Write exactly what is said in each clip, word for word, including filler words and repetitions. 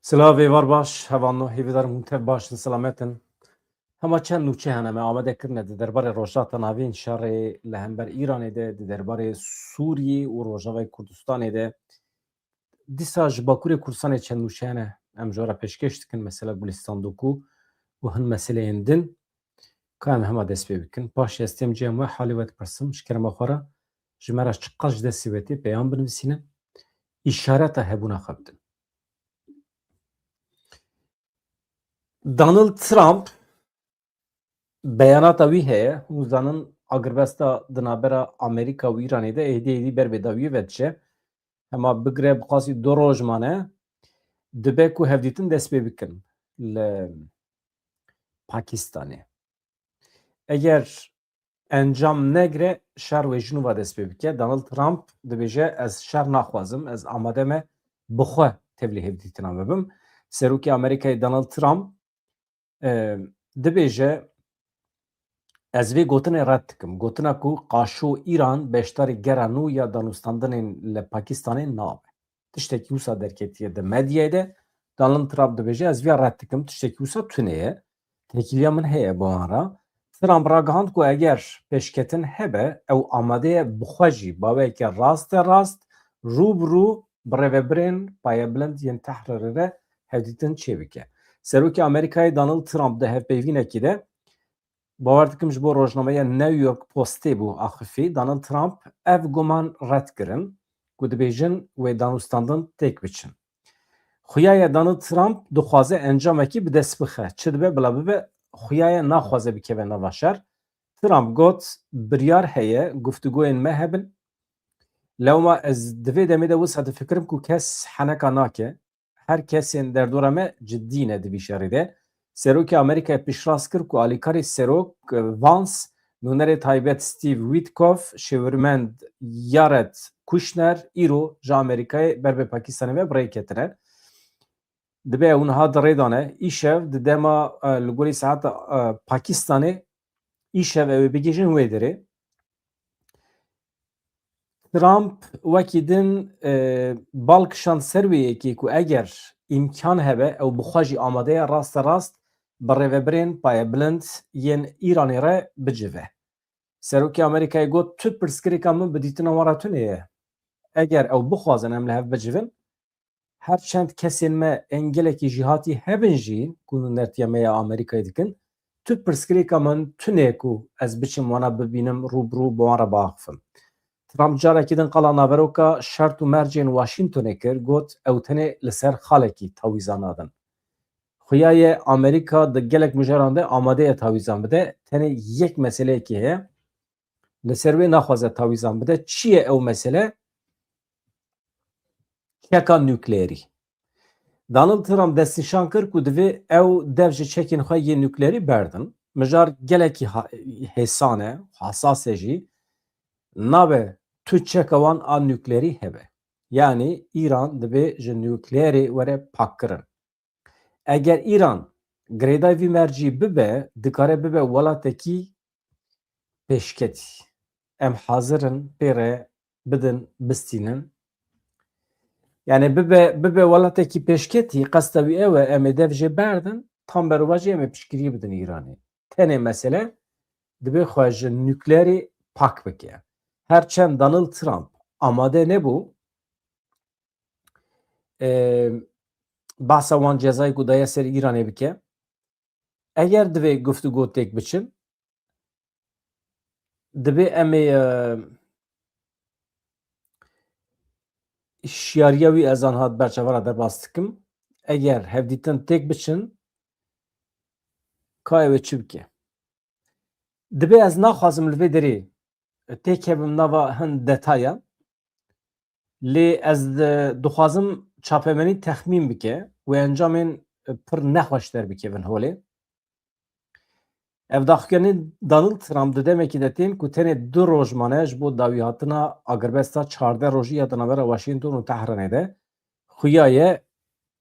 Silav êvar baş, hevalno, hêvîdarim hûn tev baş in, selamet in. Hema çend nûçe hene me amade kirine di derbarê Rojhilata Navîn, şerê li hember Îranê de, di derbarê Sûriyê û Rojavayê Kurdistanê de. Dîsa ji Bakurê Kurdistanê çend nûçe hene, em ji we re pêşkêş dikin, mesela Gulistan Doku û hin meseleyên din. Ka em hema dest pê bikin. Paşê ez têm cem we halê we dipirsim, ji kerema xwe re ji me re çiqas ji destê we tê peyam binivîsînin, îşareta hebûna xwe bidin. Donald Trump beyanata wî heye, hûn zanin agirbesta di navbera Amerîka û Îranê de êdî êdî ber bê dawiyê ve diçe. Hema bigire bi qasî du roj mane, dibe ku hevdîtin dest pê bikin li Pakistanê. Eger encam negire, şer wê ji nû ve dest pê bike. Donald Trump dibêje, ez şer naxwazim, ez amade me bi xwe tevlî hevdîtina me bim. Serokê Amerîkayê Donald Trump, e, dibêje, ez vê gotinê red dikim. Gotina ku qaşo Îran beşdarî gera nû ya danûstandinên li Pakistanê nabe. Tiştekî wisa derketiye di medyayê de. Donald Trump dibêje, ez viya red dikim, tiştekî wisa tune ye. Têkiliya min heye bi wan re. Trump ragihand ku eger pêşketin hebe, ew amade ye bi xwe jî baweyeke raste rast rû bi rû bi rêvebirên payebilind yên Tehranê re hevdîtin çêbike. Serokê Amerîkayê Donald Trump di hevpeyvînekî de, bawer dikim ji bo rojnameya New York Postê bû axifî, Donald Trump ev guman red kirin ku dibêjin wê danûstandin têk biçin. Xuya ye Donald Trump dixwaze encamekî bi dest bixe. Çi dibe bila bibe, xuya ye naxwaze bikeve nava şer. Trump got, biryar heye guftûgoyên me hebin. Lewma ez di vê demê de wisa difikirim ku kes heneka nake. Her kesên derdora me cidî ne di vî şerî de. Serokê Amerîkayê piştrast kir ku alîkarê serok, e, Vance, nûnerê taybet Steve Witkoff, şêwirmend Jared Kushner îro ji Amerîkayê ber bi Pakistanê ve bi rê ketine. Dibe ew niha di rê de ne. Îşev di dema, e, li gorî saeta, e, Pakistanê, îşev ew ê bigihîjin wê derê. Trump wekî din, e, bal kişand ser wê yekê ku eger îmkan hebe, ew bi xwe jî amade ye raste rast bi rêvebirên payebilind yên Îranê re bicive. Serokê Amerîkayê got, tu pirsgirêka min bi dîtina wan re tune ye. Eger ew bixwazin em li hev bicivin, her çend kesên me ên gelekî jîhatî hebin jî ku nûnertiya me ya Amerîkayê dikin, tu pirsgirêka min tune ku ez biçim wana bibînim, rû bi rû bi wan re biaxifim. Trump carekî din qala naveroka şert û mercên Washingtonê kir, got, ew tenê li ser xalekî tawîza nadin. Xuya ye Amerîka di gelek mijaran de amade ye tawîzan bide, tenê yek meseleyekê heye, li ser wê naxwaze tawîzan bide. Çi ye ew mesele? Çeka nukleerî. Donald Trump destnîşan kir ku divê ew dev ji çekên xwe yê nukleerî berdin. Mijar gelekî ha-, hêsan e, hasas e jî. Nabe tu çeka wan a nukleerî hebe. Yanî Îran dibê ji nukleerê were pakkirin. Eger Îran girêdayî vî mercî bibe, dikare bibe welatekî pêşketî. Em hazir in pê re bidin, bistînin. Yani bibe, bibe welatekî pêşketî, qesta wî ew e, em ê dev jê berdin, tam berovajî em ê piştgiriyê bidin Îranê. Tenê mesele dibe xwe ji nukleerê pak bike. Her çend Donald Trump amade nebû, e, behsa wan cezayê ku daye ser Îranê bike. Eger divê guftûgo têk biçin, divê em ê, e, şiyariya wî ez anha di ber çava re derbas dikim. Eger hevdîtin têk biçin, ka ew ê çi bike? Dibê ez naxwazim li vê derê têkevim nava hin detayan, lê ez di-, dixwazim çapemenî texmîn bike û encamên pir nexweş derbikevin holê. Ev daxuyanî Donald Trump di demekî de tên ku tenê du roj mane ji bo dawîhatina agirbesta çardeh rojî ya di navbera Washington û Tehranê de. Xuya ye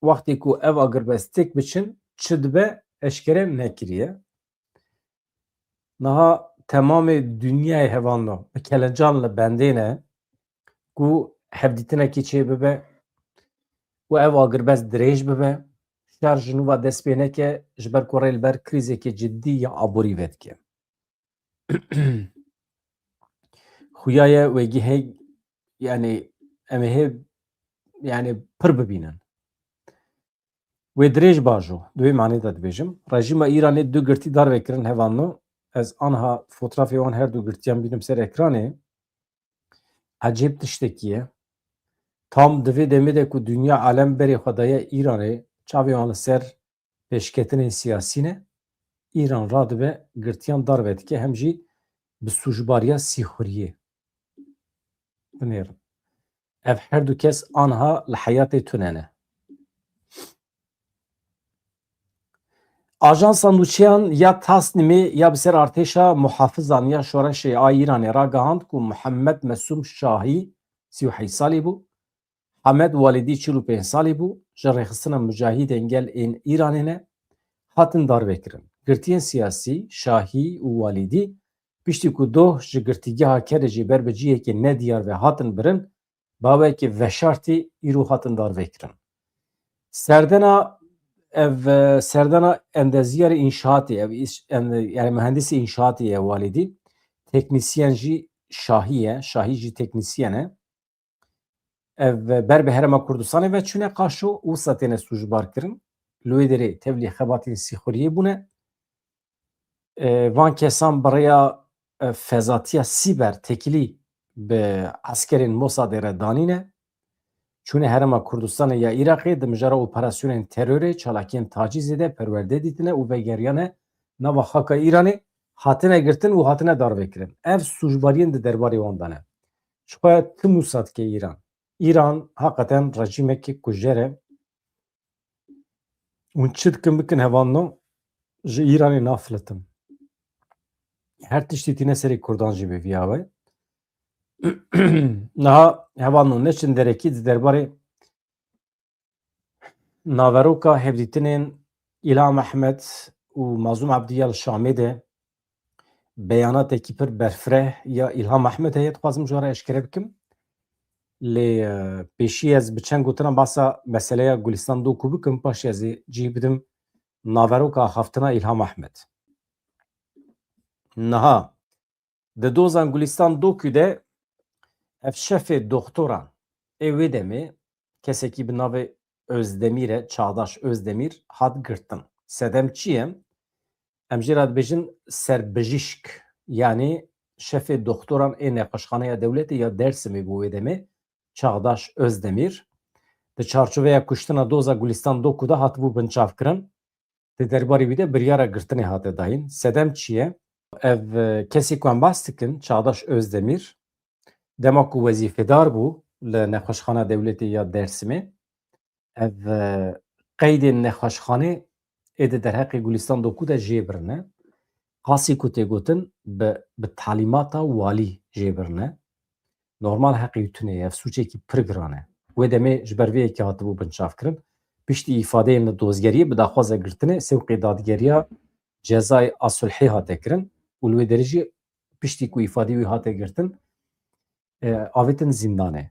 wextê ku ev agirbest têk biçin, çi dibe eşkere nekiriye. Niha temamê dinyayê hevalno bi kelencan li bendê ne ku hevdîtinekî çê bibe û ev agirbest dirêj bibe. şer ji nû ve dest pê neke, ji ber ku rê li ber krîzeke cidî ya aborî vedike. Xuya ye wê gihê, yanî em ê hê, yanî pir bibînin. Wê dirêj bajo, di wê manê de dibêjim. Rejîma Îranê du girtî darve kirin hevalno. Ez anha fotrafê wan her du girtiyan bînim ser ekranê. Ecêb tiştekî ye. Tam di vê demê de ku dinya alem berê xwe daye Îranê, çavê wan li ser pêşketinên siyasî ne, Îran radibe girtiyan darve dike, hem jî bi sûcbariya sîxuriyê. Binêrin. Ev her du kes anha li heyatê tune ne. Ajansa nûçeyan ya Tasnîmê ya bi ser artêşa muhafizan ya şoreşê a Îranê ragihand ku Muhammed Mesûm Şahî sî û heyş salî bû, Hamed Walîdî çil û pênc salî bû, ji rêxistina mucahîdên gel ên Îranê ne, hatin darvekirin. Girtiyên siyasî, Şahî û Walîdî, piştî ku doh ji girtîgeha Kerejê ber bi cihekê nediyar ve hatin birin, bi awayekî veşartî îro hatin darvekirin. Serdana ev, e, serdana endeziyarê înşaatê, ev îş-, ende-, yani mühendisê înşaatê ye Walîdî. Teknisyen jî Şahî ye, Şahî jî teknisyen e. Ev, e, ber bi Herêma Kurdistanê ve çûne Qaşo, wisa têne sûcbar kirin. Li wê derê tevlî xebatên sîxuriyê bûne. E, van kesan bi rêya, e, fezatiya sîber tekilî bi eskerên Mossadê re danîne. Çûne Herêma Kurdistanê ya Iraqê, di mijara operasyonên terorê, çalakiyên tacîzê de perwerde dîtine û vegeriyane nava xaka Îranê, hatine girtin û hatine darvekirin. Ev sûcbariyên di derbarê wan de ne. Ji xwe tim wisa dike Îran. Îran heqeten rejîmekî kujer e. Hûn çi dikin bikin hevalno, ji Îranê nafilitin. Her tiştî tîne serê Kurdan jî bi viya we. Niha hevalno neçin derekî di derbarê naveroka hevdîtinên Îlham Ehmed û Mazlûm Ebdî ya li Şamê de beyanatekî pir berfireh ya Îlham Ehmed heye, dixwazim ji we re eşkere bikim. Lê, e, pêşî ez bi çend gotinan basa meseleya Gulistan Doku bikim, paşê ez ê cih bidim naveroka axaftina Îlham Ehmed. Niha di dozan Gulistan Doku de ev şefê doktoran ê wê demê, kesekî bi navê Özdemir e, Çağdaş Özdemir, hat girtin. Sedem çi ye? Em jê re dibêjin serbijîşk, yanî şefê doktoran ê nexweşxaneya dewletê ya Dersimê bû wê demê, Çağdaş Özdemir. Di çarçoveya kuştina doza Gulistan Doku de hatibû binçavkirin. Di derbarê wî de biryara girtinê hate dayîn. Sedem çi ye? Ev, e, kesê ku em behs dikin, Çağdaş Özdemir, dema ku wezîfedar bû li Nexweşxana Dewletê ya Dersimê, ev, e, qeydên nexweşxanê ê di derheqê Gulistan Doku de jê birine. Qasî ku tê gotin bi, bi talîmata walî jê birine. Normal heqê wî tune ye, ev sûcekî pir giran e. Wê demê ji ber vê yekê hatibû binçavkirin. Piştî îfadeyên li dozgeriyê bi daxwaza girtinê sewqê dadgeriya cezayê a sulhê hate kirin û li wê derê jî piştî ku îfadeyê wî hate girtin, e, avêtin zîndanê.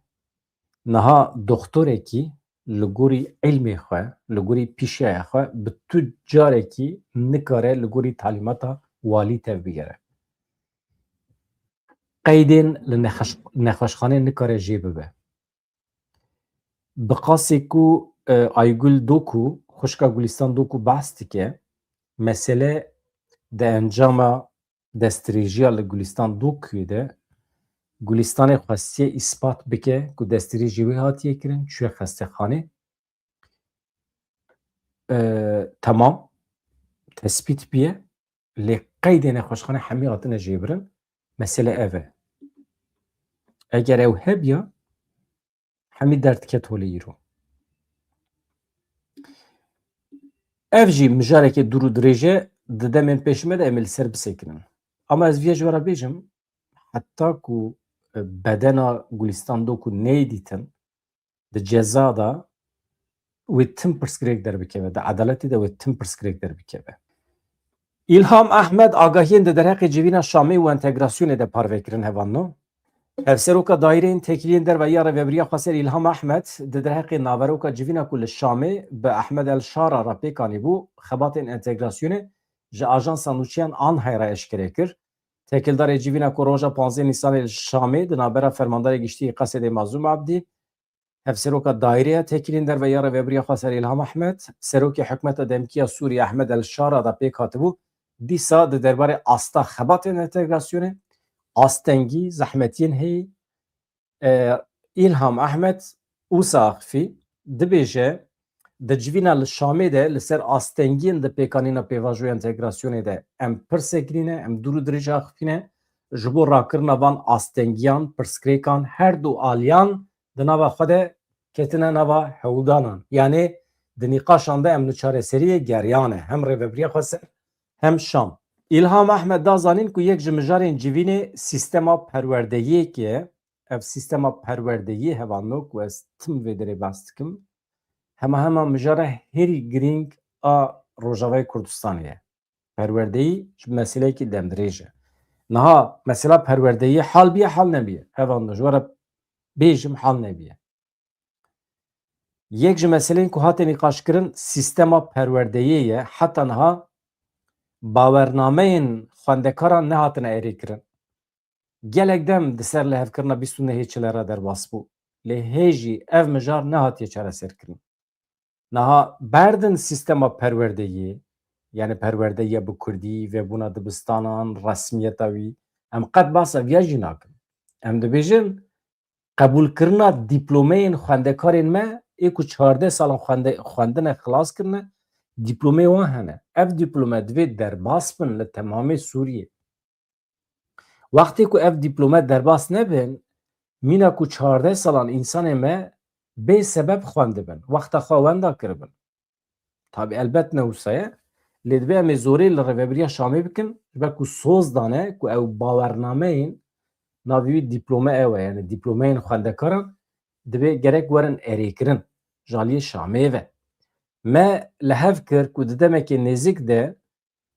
Niha doktorekî li gorî ilmê xwe, li gorî pîşeya xwe bi tu carekî nikare li gorî talîmata walî tevbigere. Qeydên li nexweş-, nexweşxanê nikare jê bibe. Bi qasê ku, e, Aygul Doku, xwişka Gulistan Doku behs dike, mesele di encama destdirêjiya li Gulistan Dokuyê de Gulistanê xwestiye îspat bike ku destdirêjî wê hatiye kirin, çûye xestexanê. E, temam, tespît bûye, lê qeydê nexweşxane hemî hatine jêbirin. Mesele ev e. Eger ew hebiya, hemî derdket holê îro. Ev jî mijareke dûr û dirêj e, di demên pêş me de em ê li ser bisekinin. Ama ez viya ji we re bêjim, heta ku, e, bedena Gulistan Doku neyê dîtin, di ceza de wê tim pirsgirêk derbikeve, di edaletê de wê tim pirsgirêk derbikeve. Îlham Ehmed agahiyên di derheqê civîna Şamê û entegrasyonê de parve kirin hevalno. Hevseroka Daîreyên Têkiliyên Derve ya Rêvebiriya Xweser Îlham Ehmed di derheqê naveroka civîna ku li Şamê bi Ehmed El Şara re pêk anîbû, xebatên entegrasyonê ji ajansa nûçeyan Anhayê re eşkere kir. Têkildarê civîna ku roja panzdeh Nîsanê li Şamê di navbera Fermandarê Giştî Qesedê Mazlûm Abdî, Hevseroka Daîreya Têkiliyên Derve ya Rêvebiriya Xweser Îlham Ehmed, Serokê Hikûmeta Demkî ya Sûriyê Ehmed El Şara de pêk hatibû, dîsa di derbarê asta xebatên entegrasyonê, astengî, zehmetiyên heyî, e, Îlham Ehmed wisa axifî, dibêje, di civîna li Şamê de li ser astengiyên di pêkanîna pêvajoya entegrasyonê de em pirsek girîne, em dûr û dirêj axifîne, ji bo rakirina van astengiyan, pirsgirêkan her du aliyan di nava xwe de ketine nava hewldanan. Yanê di nîqaşan de em li çareseriyê geriyan e, hem Rêvebiriya Xweser hem Şam. Îlham Ehmed da zanîn ku yek ji mijarên civînê sîstema perwerdeyiyê ye. Ev sîstema perwerdeyiyê hevalno ku ez tim vê derê behs dikim, hema hema mijara herî girîng a Rojavayê Kurdistanê ye. Perwerdeyî ji meseleyekî demdirêj e. Niha mesela perwerdeyî hal biye, hal nebiye. Hevalno ji we re bêjim, hal nebiye. Yek ji meseleyên ku hate nîqaşkirin sîstema perwerdeyê ye. Heta niha bawernameyên xwendekaran nehatine erêkirin. Gelek dem di ser lihevkirina bîst û nehê çile re derbas bû. Lê hê jî ev mijar nehatiye çareserkirin. Niha berdin sîstema perwerdeyê, yani perwerdeya bi kurdî, vebûna dibistanan, resmiyeta wî, em qet behsa viya jî nakin. Em dibêjin, qebûlkirina dîplomeyên xwendekarên me, ê ku çardeh salan xwende-, xwendine xilas kirine, dîplomeyê wan hene. Ev dîplome divê derbas bin li temamê Sûriyê. Wextê ku ev dîplome derbas nebin, mîna ku çardeh salan însanê me bê sebeb xwendibin, wexta xwe wenda kiribin. Tabî elbet ne wisa ye, lê divê em ê zorê li Rêvebiriya Şamê bikin, ji ber ku soz dane ku ew bawernameyên navê wî dîplome ew e, yani dîplomeyên xwendekaran divê gerek werin erêkirin ji aliyê Şamê ve. Me li hev kir ku di demekê nêzik de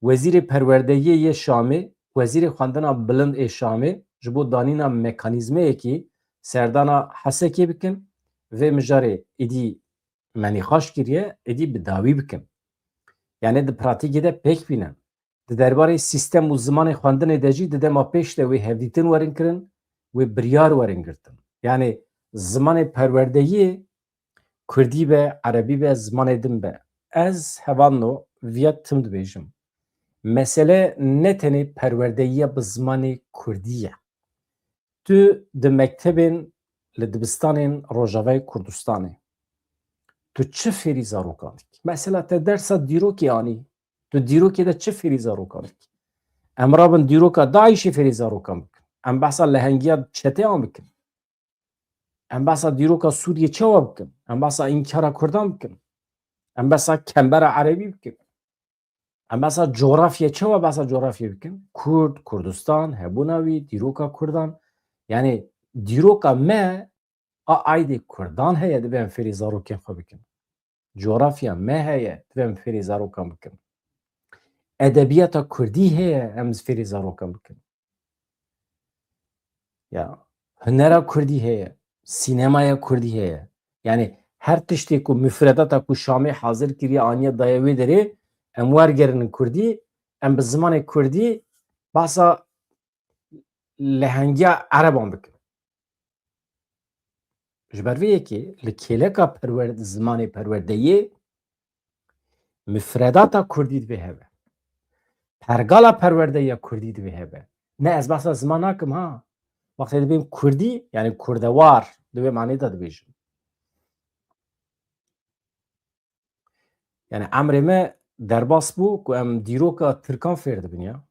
Wezîrê Perwerdeyiyê yê Şamê, Wezîrê Xwendina Bilind ê Şamê ji bo danîna mekanîzmeyekî serdana Hesekê bikin, vê mijarê êdî me nîqaş kiriye, êdî bi dawî bikin. Yani di pratîkê de pêk bînin. Di derbarê sîstem û zimanê xwendinê de jî di dema pêş de wê hevdîtin werin kirin, wê biryar werin girtin. Yani zimanê perwerdeyiyê kurdî be, erebî be, zimanê din be. Ez hevalno viya tim dibêjim. Mesele ne tenê perwerdeyiya bi zimanê kurdî ye. Tu di mektebên, li dibistanên Rojavayê Kurdistanê, tu çi fêrî zarokan dikî? Mesela te dersa dîrokê anî, tu dîrokê de çi fêrî zarokan dikî? Em rabin dîroka DAIŞê fêrî zarokan bikin. Em behsa lehengiya çeteyan bikin. Em behsa dîroka Sûriyê çawa bikin? Em behsa înkara Kurdan bikin? Em behsa kembera Erebî bikin? Em behsa cografya çawa behsa cografya bikin? Kurd, Kurdistan, hebûna wî, dîroka Kurdan. Yani dîroka me a aydê Kurdan heye, divê em fêrî zarokên xwe bikin. Cografya me heye, divê em fêrî zarokan bikin. Edebiyata Kurdî heye, em fêrî zarokan bikin. Ya, hunera Kurdî heye, sînemaya Kurdî heye. Yani her tiştê ku mufredata ku Şamê hazir kiriye, aniye daye wê derê, em wergerinin Kurdî, em bi zimanê Kurdî behsa lehengiya Ereban bikin. Ji ber vê yekê li kêleka perwer-, zimanê perwerdeyê mufredata Kurdî divê hebe. Pergala perwerdeya Kurdî divê hebe. Ne ez behsa ziman nakim ha. Wextê dibêm Kurdî, yani kurdewar, di vê manê de dibêjim. Yani emrê me derbas bû ku em dîroka Tirkan fêr dibin ya.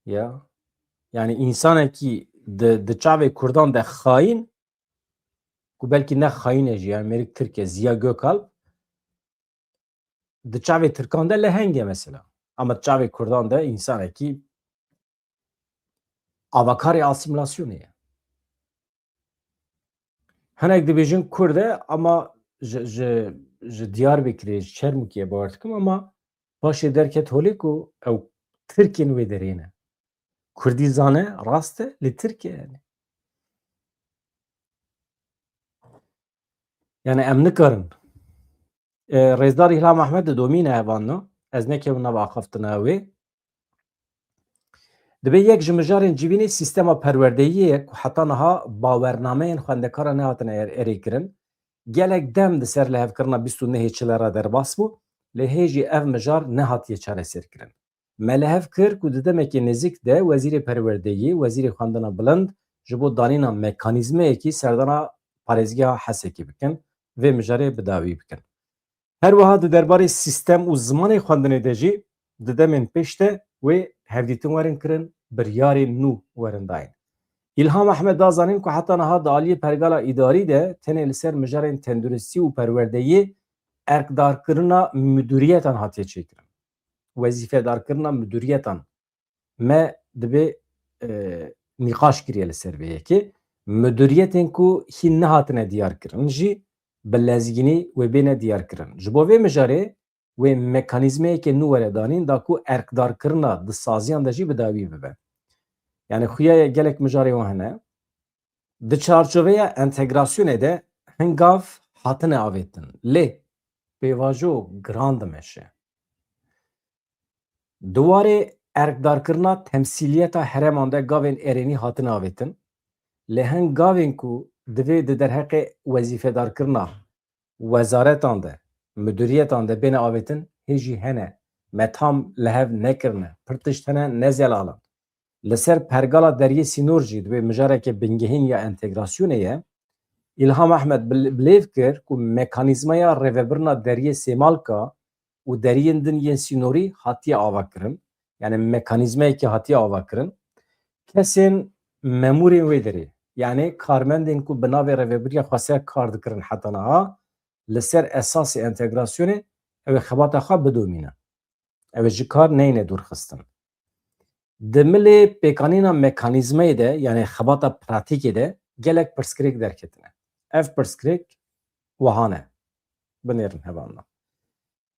Ya. Yani însanekî di, di çavê Kurdan de xayîn, ku belkî ne xayîn e jî, yani mêrik Tirk e, Ziya Gökalp, di çavê Tirkan de leheng e mesela. Ama di çavê Kurdan de însanekî avakarê asîmîlasyonê ye. Hinek dibêjin Kurd e, ama ji, ji, ji Diyarbekirê, ji Çermûkê bawer dikim, ama paşê derket holê ku ew Tirkên wê derê ne. Kurdî zane, rast e, lê tirk e yani. Yani em nikarin. E, Rêzdar Îlham Ehmed didomîne hevalno. Ez nekevim nav axaftina wê. Dibe yek ji mijarên civînê sîstema perwerdeyiyê ye ku heta niha bawernameyên xwendekaran nehatiye er-, erêkirin. Gelek dem di ser lihevkirina bîst û nehê çile re derbas bû, lê hê jî ev mijar nehatiye çareserkirin. Me li hev kir ku di demekê nêzîk de Wezîrê Perwerdeyî, Wezîrê Xwendina Bilind ji bo danîna mekanîzmeyekî serdana parêzgeha Hesekê bikin, vê mijarê bi dawî bikin. Her wiha di derbarê sîstem û zimanê xwendinê de jî di demên pêş de wê hevdîtin werin kirin, biryarên nû werin dayîn. Îlham Ehmed da zanîn ku heta niha di aliyê pergala îdarî de tenê li ser mijarên tenduristî û perwerdeyiyê erkdarkirina midûriyetan hatiye çêkirin. Wezîfedarkirina midûriyetan me dibê, e, nîqaş kiriye li ser vê yekê. Midûriyetên ku hîn nehatine diyar kirin jî bi lezgînî wê bêne diyar kirin. Ji bo vê mijarê wê mekanîzmeyeke nû were danîn da ku erkdarkirina di saziyan de jî bi dawî bibe. Yani xuya ye gelek mijarê wan hene. Di çarçoveya entegrasyonê de hin gav hatine avêtin. Lê pêvajo giran dimeşe. Di warê erkdarkirina temsîliyeta hereman de gavên erênî hatine avêtin. Lê hin gavên ku divê di derheqê wezîfedarkirina wezaretan de, midûriyetan de bêne avêtin, hê jî hene. Me tam li hev nekirine. Pir tişt hene nezelalin. Li ser pergala deriyê sînor jî divê mijareke bingehîn ya entegrasyonê ye. Îlham Ehmed bil-, bilêv kir ku mekanîzmaya rêvebirina deriyê Sêmalka û deriyên din yên sînorî hatiye avakirin. Yani mekanîzmeyekê hatiye avakirin. Kesên memûrên wê derê, yani karmendên ku bi navê Rêvebiriya Xweser kar dikirin heta niha, li ser esasê entegrasyonê ew ê xebata xwe bidomîne. Ew ê ji kar neyne dûrxistin. Di milê pêkanîna mekanîzmayê de, yani xebata pratîkê de gelek pirsgirêk derketine. Ev pirsgirêk wiha ne. Binêrin hevalna.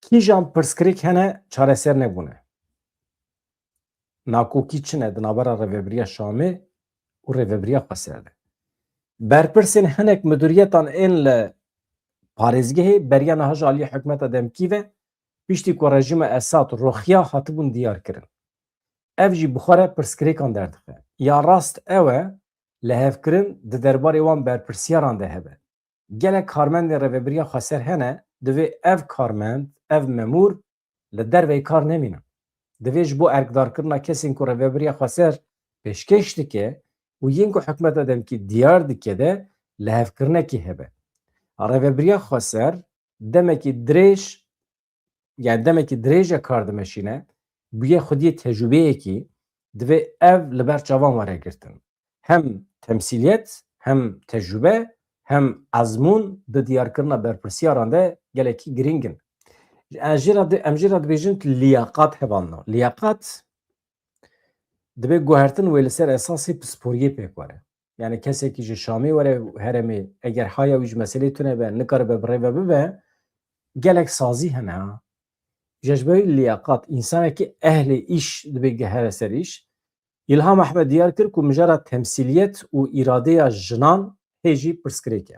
Kîjan pirsgirêk hene çareser nebûne? Nakokî çi ne di navbera Rêvebiriya Şamê û Rêvebiriya Xweser de? Berpirsên hinek midûriyetan ên li parêzgehê beriya niha ji aliyê hikûmeta demkî ve piştî ku rejîma Esad roxiya hatibûn diyar kirin. Ev jî bi xwe re pirsgirêkan derdixe. Ya rast ew e, lihevkirin di derbarê wan berpirsiyaran de hebe. Gelek karmendên Rêvebiriya Xweser hene, divê ev karmend, ev memûr li derveyî kar nemînin. Divê ji bo erkdarkirina kesên ku Rêvebiriya Xweser pêşkêş dike û yên ku hikûmeta demkî diyar dike de lihevkirinekê hebe. Rêvebiriya Xweser demekî dirêj, yani demekî dirêj e kar dimeşîne, bûye xwediyê tecrûbeyekî, divê ev li ber çavan were girtin. Hem temsîliyet, hem tecrûbe, hem ezmûn di diyarkirina berpirsiyaran de gelekî girîng in. Em jê re di-, em jê re dibêjin liyaqat hevalno. Liyaqat dibê guhertin wê li ser esasê pisporiyê pêk were. Yani kesekî ji Şamê were herêmê, eger haya wî ji meselê tune be, nikaribe bi rê ve bibe, gelek sazî hene ha. Ji ber wî liyaqat, însanekî ehlê îş dibê gihere ser îş. Îlham Ehmed diyar kir ku mijara temsîliyet û îradeya jinan hê jî pirsgirêk e.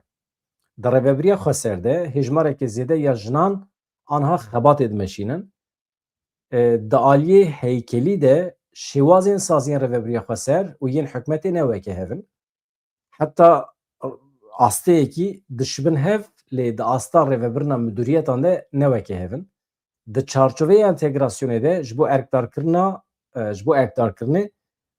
Di Rêvebiriya Xweser de hêjmarekê zêde ya jinan anha xebatê dimeşînin. E, di aliyê heykelî de şêwazên saziyên Rêvebiriya Xweser û yên hikûmetê ne weke hev in. Heta, e, asteyekî dişibin hev, lê di asta rêvebirina midûriyetan de ne weke hev in. Di çarçoveya entegrasyonê de ji bo erkdarkirina, e, ji bo erkdarkirinê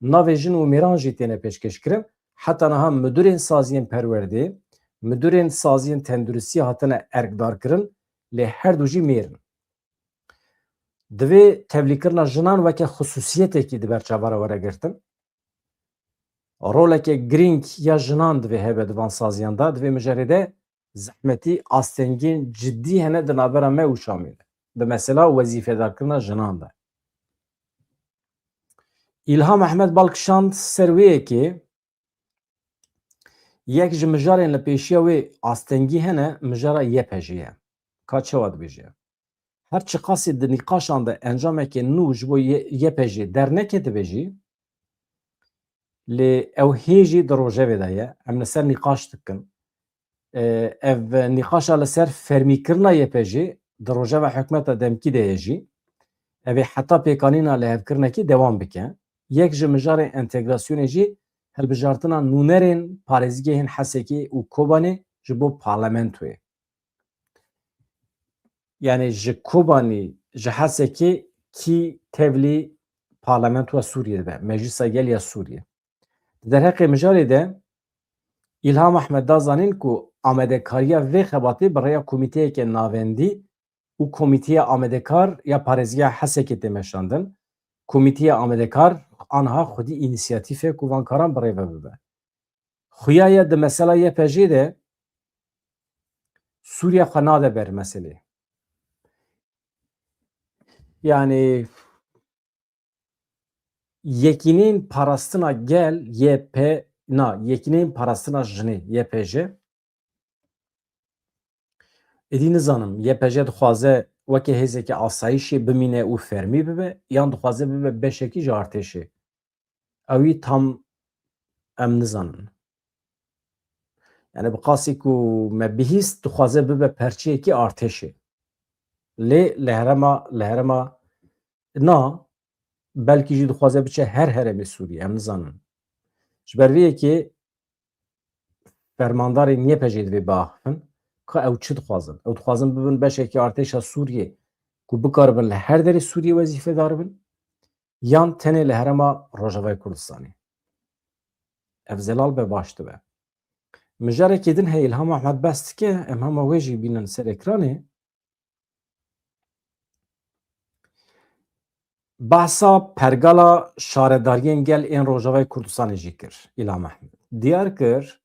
navê jin û mêran jî têne pêşkêşkirin. Heta niha midûrên saziyên perwerdê, midûrên saziyên tenduristiyê hatine erkdarkirin, lê her du jî mêr in. Divê tevlîkirina jinan weke xisûsiyetekî di ber çava re were girtin. Roleke girîng ya jinan divê hebe di van saziyan de, di vê mijarê de zehmetî, astengiyên cidî hene di navbera me û Şamê de. Di mesela wezîfedarkirina jinan de. Îlham Ehmed bal kişand ser wê yekê, yek ji mijarên li pêşiya wê astengî hene, mijara Y P J'ê ye. Ka çawa dibêje? Her çiqasî di nîqaşan de encameke nû ji bo Y-, Y P J'ê derneketibe jî, Lê ew hê jî di rojevê de ye. Em li ser nîqaş dikin. E, ev nîqaşa li ser fermîkirina Y P G di rojeva hikûmeta demkî de ye jî. Ev ê heta pêkanîna lihevkirinekê dewam bike. Yek ji mijarên entegrasyonê jî hilbijartina nûnerên parêzgehên Hesekê û Kobanê ji bo parlamentoyê. Yani ji Kobanî, ji Hesekê kî tevlî parlamentoya Sûriyê dibe, Meclisa Gel ya Sûriyê. Di derheqê mijarê de Îlham Ehmed da zanîn ku amadekariya vê xebatê bi rêya komîteyeke navendî û Komîteya Amadekar ya Parêzgeha Hesekê tê meşandin. Komîteya Amadekar anha xwedî înîsiyatîf e ku van karan bi rê ve bibe. Xuya ye di mesela Y P G de Sûriye xwe nade ber meselê. Yani Yekîneyên Parastina Gel, Y P, na, Yekîneyên Parastina Jinê, Y P J. Êdî nizanim, Y P J dixwaze weke hêzeke asayîşê bimîne û fermî bibe, yan dixwaze bibe beşekî ji artêşê. Ewî tam em nizanin. Yani bi qasî ku me bihîst, dixwaze bibe perçeyekî artêşê. Lê li herêma, li herêma na, belkî jî dixwaze biçe her herêmê Sûriyê, em nizanin. Ji ber vê yekê fermandarên Y P G divê biaxifin ka ew çi dixwazin. Ew dixwazin bibin beşekî artêşa Sûriyê ku bikaribin li her derê Sûriyê wezîfedar bin, yan tenê li herêma Rojavayê Kurdistanê. Ev zelal be baş dibe. Mijarekê din heye, Îlham Ehmed behs dike, em hema wê jî bînin ser ekranê. Behsa pergala şaredariyên gel ên Rojavayê Kurdistanê jî kir Îlham Ehmed. Diyar kir,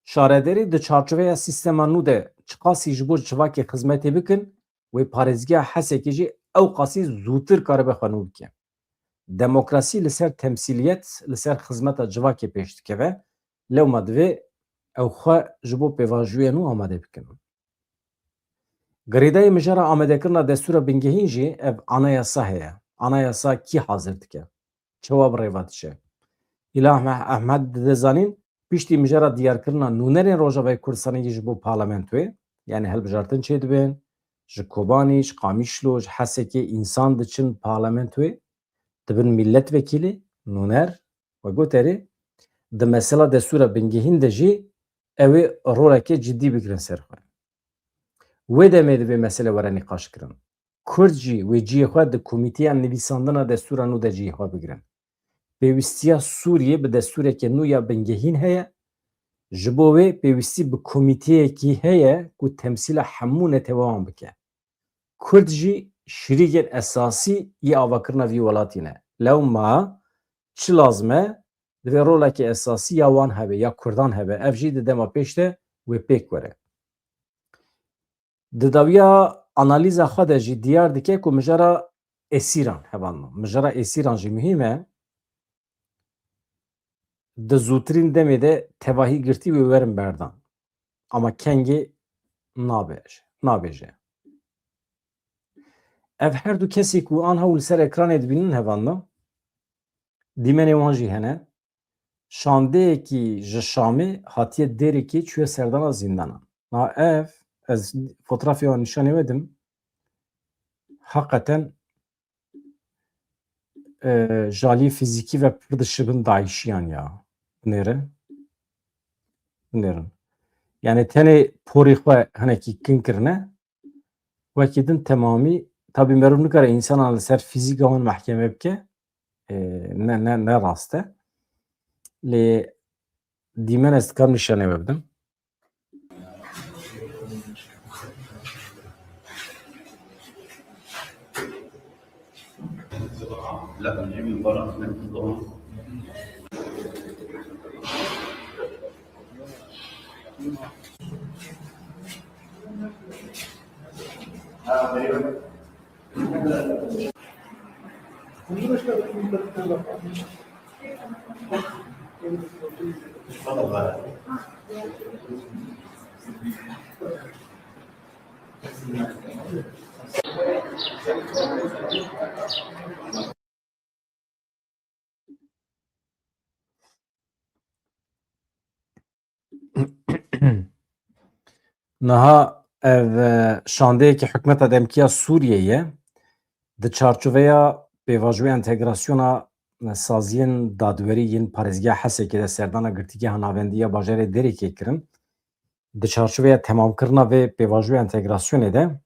şaredarî di çarçoveya sîstema nû de çiqasî ji bo civakê xizmetê bikin, wê parêzgeha Hesekê jî ew qasî zûtir karibe xwe nû bike. Demokrasî li ser temsîliyet, li ser xizmeta civakê pêş dikeve, lewma divê ew xwe ji bo pêvajoya nû amade bikin. Girêdayî mijara amadekirina destûra bingehîn jî ev anayasa heye. Anayasa kî hazir dike? Çawa bi rê ve diçe? Îlham Ehmed dide zanîn, piştî mijara diyarkirina nûnerên Rojavayê Kurdistanê yê ji bo parlamentoyê, yani hilbijartin çêdibin, ji Kobanî, ji Qamişlo, ji Hesekê însan diçin parlamentoyê, dibin milletvekîlê, nûner, we goterê, di mesela destûra bingehîn de jî ew ê roleke cidî bigirin ser xwe. Wê demê divê mesele were nîqaşkirin. Kurd jî wê cihê xwe di komîteya nivîsandina destûra nû de cihê xwe bigirin. Pêwîstiya Sûriyê bi destûreke nû ya bingehîn heye. Ji bo wê pêwîstî bi komîteyekî heye ku temsîla hemû netewewan bike. Kurd jî şirîkên esasî yê avakirina vî welatî ne. Lewma çi lazim e? Divê roleke esasî ya wan hebe, ya Kurdan hebe. Ev jî di dema pêş de wê pêk were. Di dawiya analîza xwe de jî diyar dike ku mijara esîran, hevalno, mijara esîran jî muhîm e. Di zûtirîn demê de tevahî girtî wê werin berdan. Ama kengê nabe, nabêje. Ev her du kesê ku anha hûn li ser ekranê dibînin, hevalno, dîmenê wan jî hene. Şandeyekî ji Şamê hatiye Dêrikê çûye serdana zîndanan. Ha ev, ez fotografya wan nîşanê we dim. Heqeten, e, ji aliyê fîzîkî ve pir dişibin DAIŞiyan ya. Binêrin. Binêrin. Yani tenê porê xwe hinekî kin kirine. Wekî din temamî, tabî meriv nikare însanan li ser fîzîka wan mehkeme bike. E, ne, ne, ne rast e. Lê dîmen ez dikarim nîşanê we bidim. Niha ev, e, şandeyekî hikûmeta demkî ya Sûriyê ye. Di çarçoveya pêvajoyê entegrasyona, e, saziyên dadwerî yên parêzgeha Hesekê de serdana girtîgeha navendî ya bajarê Dêrikê kirin. Di çarçoveya temamkirina vê pêvajoyê entegrasyonê de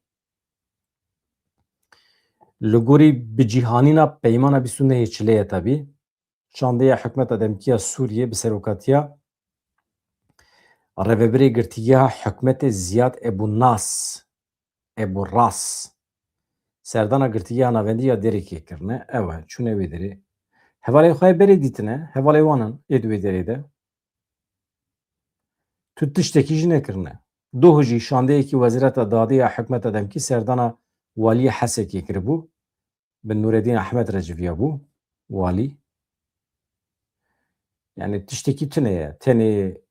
li gorî bicîhanîna peymana bîst û nehê Çileyê tabî, şandeya hikûmeta demkî ya Sûriyê bi serokatiya rêvebirê girtîgeha hikûmetê Ziyad Ebu Nas, Ebu Ras, serdana girtîgeha navendî ya Dêrikê kirine. Ew e, çûne wê derê. Hevalên xwe berê dîtine, hevalê wan in ê di wê derê de. Tu tiştekî jî nekirine. Doh jî şandeyekî Wezîreta Dadê ya hikûmeta demkî serdana waliyê Hesekê kiribû. Bi Nûredîn Ehmed re civiya bû, walî. Yani tiştekî tune ye. Tenê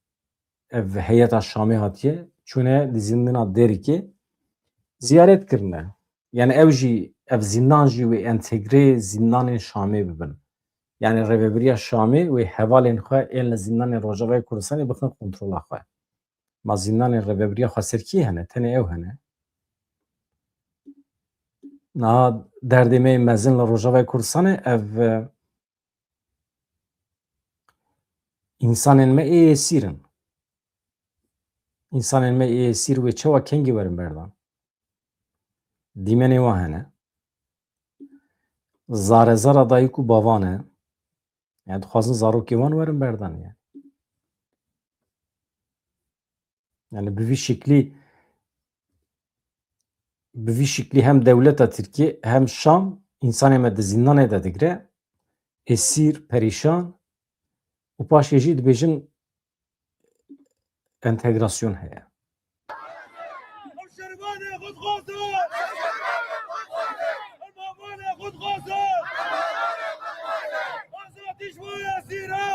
ev heyeta Şamê hatiye, çûne di zîndana Dêrikê ziyaret kirine. Yani ew jî, ev zîndan jî wê entegrê zîndanên Şamê bibin. Yani rêvebiriya Şamê wê hevalên xwe ên li zîndanên Rojavayê Kurdistanê bixin kontrola xwe. Ma zîndanên rêvebiriya xweserkî hene, tenê ew hene. Niha derdê me yê mezin li Rojavayê Kurdistanê ev, e, însanên me ê êsîr in. Însanên me ê êsîr wê çawa kengî werin berdan? Dîmenê wan hene. Zare zara dayik û bavan e. Yani dixwazin zarokê wan werin berdan yani. Yani bi vî şiklî, bi vî şiklî hem dewleta Tirkiyê hem Şam însanê me di zîndanê de digire, esîr, perîşan û paşê jî dibêjin entegrasyon heye. Ev şervanê xwe dixwaze! Ev mavanê xwe dixwaze! Azadî ji bo esîra!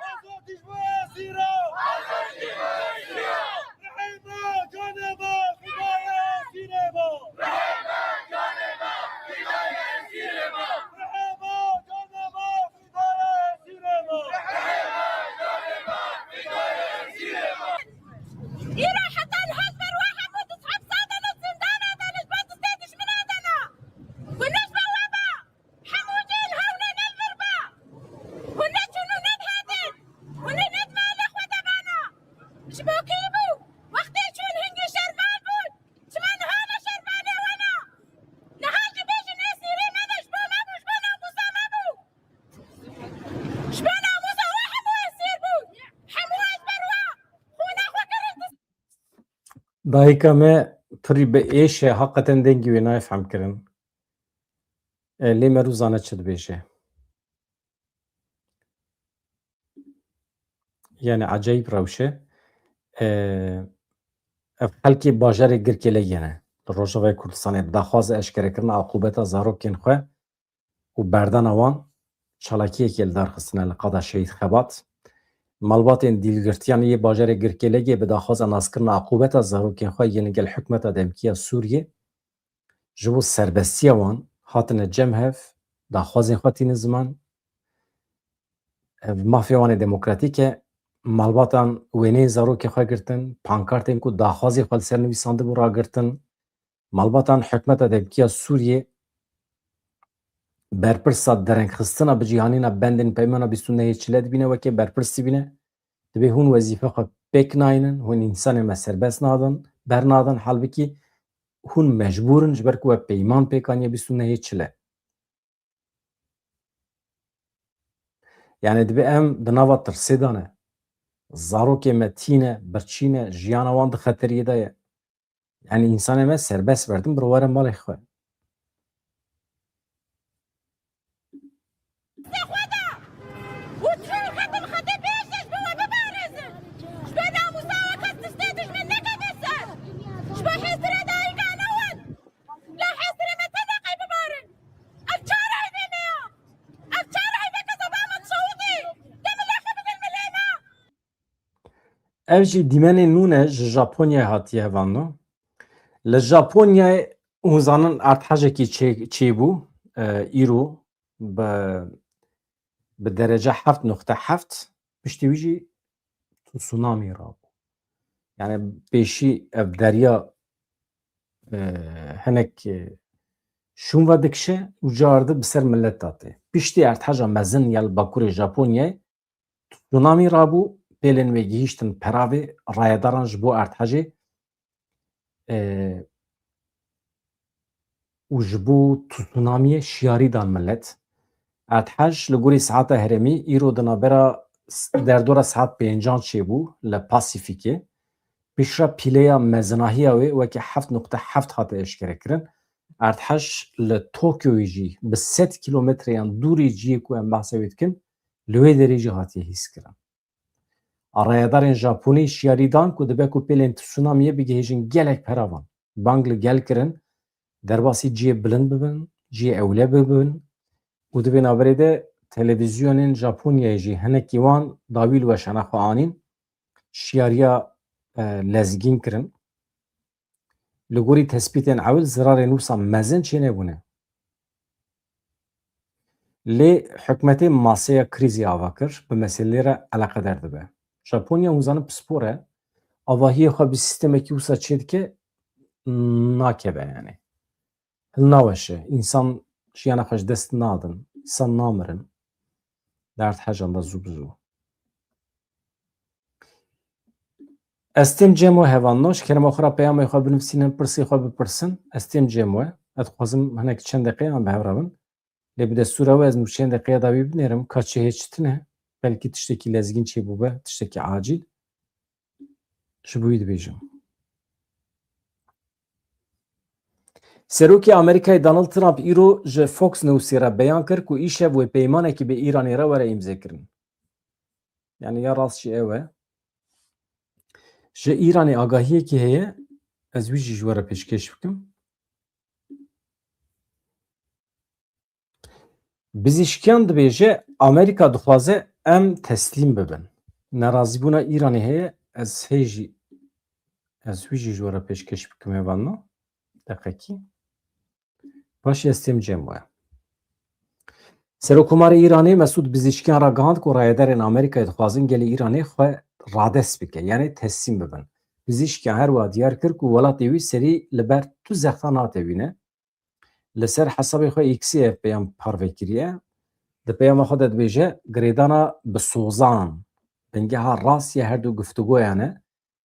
Azadî ji bo esîra! Rihê me, canê me, fidayê esîrê me! Rihê me, canê me, fidayê esîrê me! Rihê me, canê me, Îro heta niha ji ber we hemû du sed sal de li zindana de ne, ji ber destê dijmina de ne. Ku ne ji ber we be, hemû cî li hewl ne vir be. Hûn ne çûn û ne dihatin. Hûn ne di malê xwe de bana. Ji bo kî bû? Wextê çûn hingî şervan bûn. Çima niha ne şervanê we ne? Niha jî bêjin esîrê me ne, ji bo me bû, ji bo namûsa me bû. Ji bo namûsa we hemû esîr bûn. Hemû ez ber we xûna xwe kirin. Dayika me pirî bi êş e, heqeten dengî wê nayê fehmkirin. E, lê me rû zane çi dibêje. Yani ecayîb rewş e. E, ev xelkê bajarê Girkêlegê ne. Li Rojavayê Kurdistanê bi daxwaza eşkerekirina aqûbeta zarokên xwe û berdana wan çalakiyekê li dar xistine li qada Şehîd Xebat. Malbatên dîlgirtiyan yê bajarê Girkêlegê bi daxwaza naskirina aqûbeta zarokên xwe yên li gel hikûmeta demkî ya Sûriyê ji bo serbestiya wan hatine cem hev, daxwazên xwe tînin ziman. Ev mafê wan ê demokratîk e. Malbatan wêneyên zarokê xwe girtin, pankartên ku daxwazê xwe li ser nivîsandibû ragirtin. Malbatan hikûmeta demkî ya Sûriyê berpirsa derengxistina bicîhanîna bendên peymana bîst û nehê Çile dibîne weke berpirs dibîne. Dibê hûn wezîfe xwe pêk nayînin, hûn însanê me serbest nadin, bernadin, halbikî hûn mecbûr in ji ber ku we peyman pêk aniye bîst û nehê Çile. Yani dibê em di nava tirsê de ne. Zarokê me tîne, birçî ne, jiyana wan di xeteriyê de ye. Yani însanê me serbest berdin, bi were malê xwe. Xwe de û çûn xetin xetê pêş de ji bo we biparêzin. Ji bo namûsa we kes tiştê dijmin nekeve ser. Ji bo hêstirê dayikana wan. La hêstirê me tenê qey bibarin. Ev çar eyvê me ya. Ev çar eyvê kesaba me dişewitî. De milê xwe bidin milê me. Ev jî dîmenê nû ne ji Japonyayê hatiye hevando. Li Japonyayê hûn zanin erdhejekî çê-, çêbû, e, îro bi, bi derece heft nokte heft, piştî wî jî tsunamî rabû. Yani pêşî ev derya, e, hinek, e, şûn ve dikişe û cardi bi ser millet datê. Piştî erdheja mezin ya li bakurê Japonyayê tsunamî rabû, pêlên wê gihîştin peravê rayedaran ji bo erdhejê, e, û ji bo tsunamiyê şiyarî dan millet. Erdhej li gorî saeta herêmî îro di navbera s-, derdora saet pêncan çêbû li Pasîfîkê. Piştre pîleya mezinahiya wê weke heft nokte heft hate eşkerekirin. Erdhej li Tokyoyê jî bi sed kîlometreyan dûrî cihê ku em behsê wê dikin, li wê derê jî hatiye hîskirin. A rayedarên Japonî şiyarî dan ku dibe ku pêlên tsunamiyê bigihêjin gelek peravan. Bang li gel kirin, derbasî cihê bilind bibin, cihê ewle bibin û di vê navberê de televîzyonên Japonyayê jî hinekî wan dawî li weşana xwe anîn, şiyariya, e, lezgîn kirin. Li gorî tespîtên ewil zirarên wisa mezin çênebûne. Lê hikûmetê maseya krîzê ava kir, bi meselê re eleqedar dibe. Japonya, hûn zanin, pispor e, avahiyê xwe bi sîstemekî wisa çêdike, nakeve yani. Hilnaweşe. Însan jiyana xwe ji dest nadin. Însan namirin. Derd hejan da zû bi zû. Ez têm cem we hevalno, ji kerema xwe re peyamê xwe binivîsînin, pirsê xwe bipirsin. Ez têm cem we. Ez dixwazim hinek çend deqeyan bi hev re bin. Lê bi destûra we ez nûçeyên deqeya dawî binêrim, ka çi hê çi tune, belkî tiştekî lezgîn çêbûbe, tiştekî acîl. Ji bo wî dibêjim. Serokê Amerîkayê Donald Trump îro ji Fox Newsê re beyan kir ku îşev wê peymanekî bi Îranê re were îmzekirin. Yani ya rast jî ew e. Ji Îranê agahiyekî heye, ez wî jî ji we re pêşkêş bikim. Bizîşkiyan dibêje, Amerîka dixwaze em teslîm bibin. Nerazîbûna Îranê heye, ez hê jî, ez wî jî ji we re pêşkêş bikim, hêvanno. Deqekî. Paşê ez têm cem we. Serokkomarê Îranê Mesûd Bizîşkiyan ragihand ku rayedarên Amerîkayê dixwazin gelê Îranê xwe radest bike, yanî teslîm bibin. Bizîşkiyan her wiha diyar kir ku welatê wî serî li ber tu zexta natewîne. Li ser hesabê xwe X-ê ev peyam parve kiriye. Di peyama xwe de dibêje, girêdana bi sozan bingeha rast ya her du guftûgoyan e.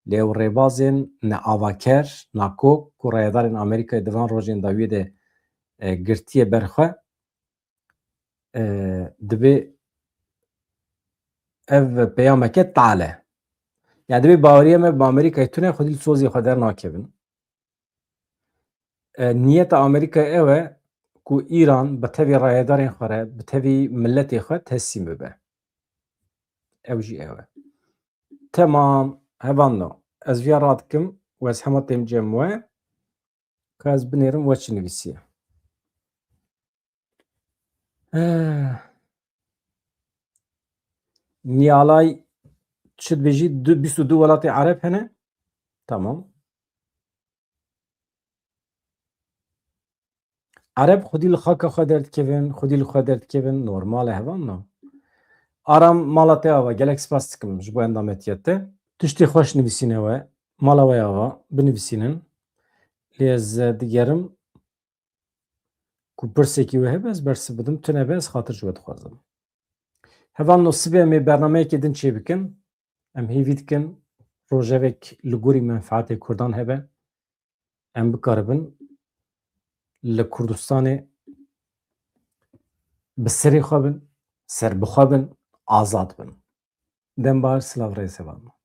Lê ew rêbazên neavaker, nakok ku rayedarên Amerîkayê di van rojên dawiyê de, e, girtiye ber xwe, e, divê ev peyameke tal e. Yani divê baweriya me bi Amerîkayê tune xwedî li sozê xwe dernakevin. E, niyeta Amerîkayê ew e ku Îran bi tevî rayedarên xwe re, bi tevî miletê xwe teslîm bibe. Ew jî ew e. Temam, hevalno. Ez viya radikim û ez hema têm cem we. Ka ez binêrim we çi nivîsiye. Eh. Niyalay çi dibêjî? Du, bîst û du welatê Ereb hene. Tamam. Ereb xwedî li xaka xwe derdikevin, xwedî li xwe derdikevin, normal e, hevalno. Aram, mala te ava, gelek spas dikim ji bo endametiya te. Tiştê xweş nivîsîne we, mala we ava, binivîsînin. Lê ez, e, digerim ku pirsekî we hebe, ez bersiv bidim, tune be, ez xatir ji we dixwazim. Hevalno, sibê em ê bernameyekê din çêbikin. Em hêvî dikin rojevek li gorî menfaetê Kurdan hebe. Em bikaribin li Kurdistanê bi serê xwe bin, serbixwe bin, azad bin. Dem baş, silav, rêz, hevalno.